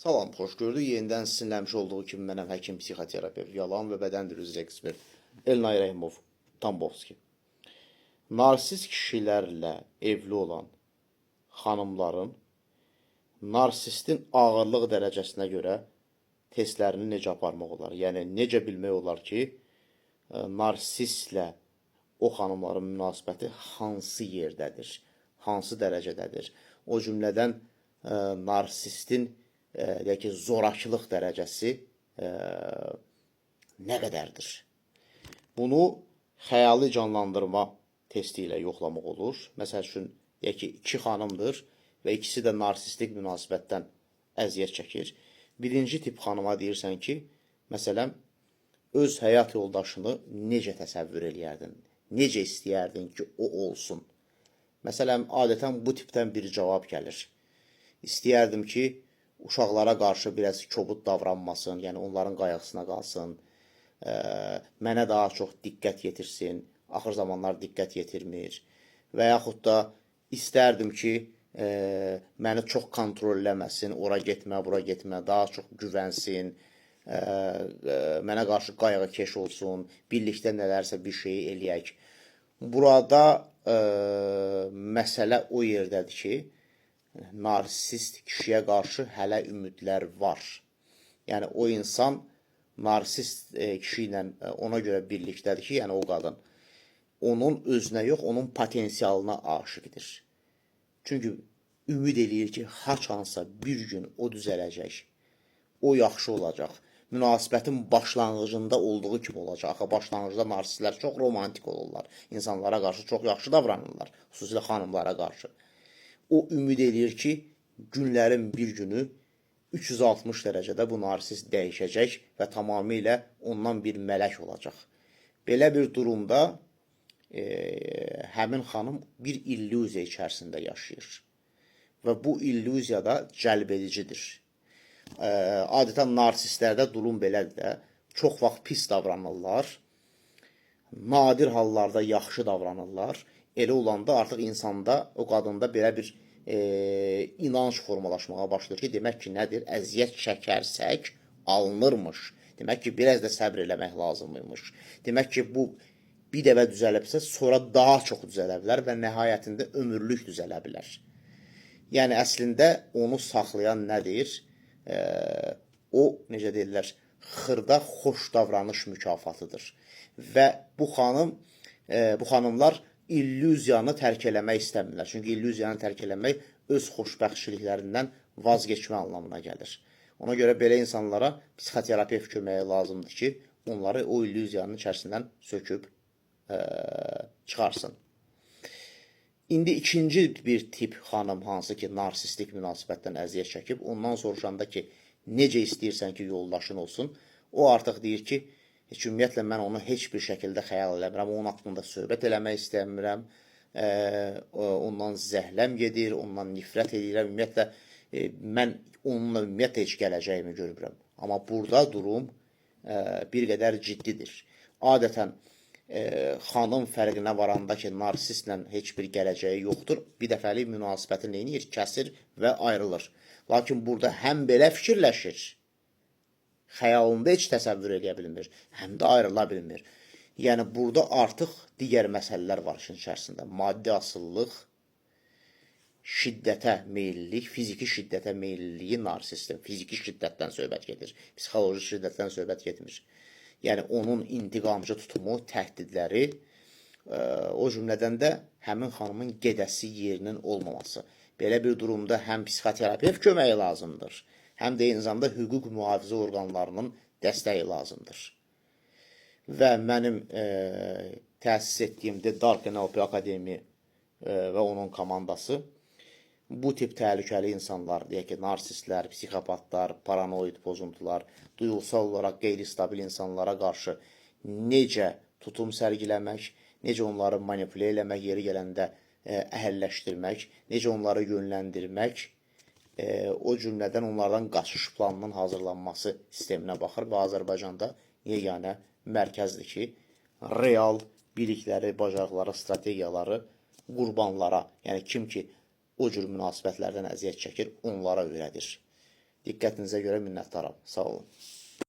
Salam, xoş gördük. Yenidən sizinlə həmişə olduğu kimi mənəm həkim, psixoterapevt, yalan və bədən dili üzrə ekspert Elnay Rəhimov Tambovski. Narsist kişilərlə evli olan xanımların narsistin ağırlıq dərəcəsinə görə testlərini necə aparmaq olar? Yəni necə bilmək olar ki, narsistlə o xanımların münasibəti hansı yerdədir, hansı dərəcədədir? O cümlədən narsistin deyək ki, zorakılıq dərəcəsi nə qədərdir? Bunu xəyali canlandırma testi ilə yoxlamaq olur. Məsəl üçün, deyək ki, iki xanımdır və ikisi də narsistik münasibətdən əziyyət çəkir. Birinci tip xanıma deyirsən ki, məsələn, öz həyat yoldaşını necə təsəvvür eləyərdin? Necə istəyərdin ki, o olsun? Məsələn, adətən bu tipdən bir cavab gəlir. İstəyərdim ki, uşaqlara qarşı biraz kobud davranmasın, yəni onların qayğısına qalsın, mənə daha çox diqqət yetirsin, axır zamanlar diqqət yetirmir və yaxud da istərdim ki, məni çox kontrol eləməsin, ora getmə, bura getmə, daha çox güvənsin, mənə qarşı qayğıkeş olsun, birlikdə nələrsə bir şeyi eləyək. Burada məsələ o yerdədir ki, narsist kişiyə qarşı hələ ümidlər var. Yəni o insan narsist kişi ilə ona görə birlikdədir ki, yəni o qadın onun özünə yox, onun potensialına aşiqdir. Çünki ümid eləyir ki, haçansa bir gün o düzələcək. O yaxşı olacaq. Münasibətin başlanğıcında olduğu kimi olacaq. Axı başlanğıcda narsistlər çox romantik olurlar. İnsanlara qarşı çox yaxşı davranırlar, xüsusilə xanımlara qarşı. O ümid eləyir ki, günlərin bir günü 360 dərəcədə bu narsist dəyişəcək və tamamilə ondan bir mələk olacaq. Belə bir durumda həmin xanım bir illüziya içərisində yaşayır. Və bu illüziya da cəlb edicidir. Adətən narsistlərdə durum belədir də. Çox vaxt pis davranırlar. Nadir hallarda yaxşı davranırlar. Elə olanda artıq insanda, o qadında belə bir inanc formalaşmağa başlayır ki, demək ki, nədir? Əziyyət çəkərsək alınırmış. Demək ki, biraz da səbr eləmək lazımıymış. Demək ki, bu bir dəfə düzəlibsə, sonra daha çox düzələ bilər və nəhayətində ömürlük düzələ bilər. Yəni əslində onu saxlayan nədir? O necə deyirlər, xırda xoş davranış mükafatıdır. Və bu xanım, bu xanımlar illüziyanı tərk eləmək istəmirlər. Çünki illüziyanı tərk eləmək öz xoşbəxtçiliklərindən vazgeçmə anlamına gəlir. Ona görə belə insanlara psixoterapevt köməyi lazımdır ki, onları o illüziyanın içərisindən söküb çıxarsın. İndi ikinci bir tip xanım hansı ki, narsistik münasibətdən əziyyət çəkib, ondan soruşanda ki, necə istəyirsən ki, yoldaşın olsun, o artıq deyir ki, heç ümumiyyətlə mən onu heç bir şəkildə xəyal eləmirəm, onun haqqında söhbət eləmək istəmirəm, ondan zəhləm gedir, ondan nifrət edirəm, ümumiyyətlə mən onunla ümumiyyətlə heç gələcəyimi görmürəm. Amma burada durum bir qədər ciddidir. Adətən xanım fərqinə varanda ki, narsistlə heç bir gələcəyi yoxdur, bir dəfəlik münasibəti neynir? Kəsir və ayrılır. Lakin burada həm belə fikirləşir, xəyalında heç təsəvvür eləyə bilmir, həm də ayrıla bilmir. Yəni burada artıq digər məsələlər var işin içərisində. Maddi asılılıq, şiddətə meyillilik, fiziki şiddətə meyilliliyi narsistin, fiziki şiddətdən söhbət gedir, psixoloji şiddətdən söhbət getmir. Yəni onun intiqamcı tutumu, təhdidləri, o cümlədən də həmin xanımın gedəsi yerinin olmaması. Belə bir durumda həm psixoterapevt köməyi lazımdır, həm də eyni zamanda hüquq mühafizə orqanlarının dəstəyi lazımdır. Və mənim təsis etdiyim The Dark NLP Akademi və onun komandası bu tip təhlükəli insanlar, deyək ki, narsistlər, psixopatlar, paranoid pozuntular, duyğusal olaraq qeyri-stabil insanlara qarşı necə tutum sərgiləmək, necə onları manipulə eləmək, yeri gələndə əhəlləşdirmək, necə onları yönləndirmək, o cümlədən onlardan qaçış planının hazırlanması sisteminə baxır və Azərbaycanda yeganə mərkəzdir ki, real bilikləri, bacarıqları, strategiyaları qurbanlara, yəni kim ki o cür münasibətlərdən əziyyət çəkir, onlara öyrədir. Diqqətinizə görə minnətdaram. Sağ olun.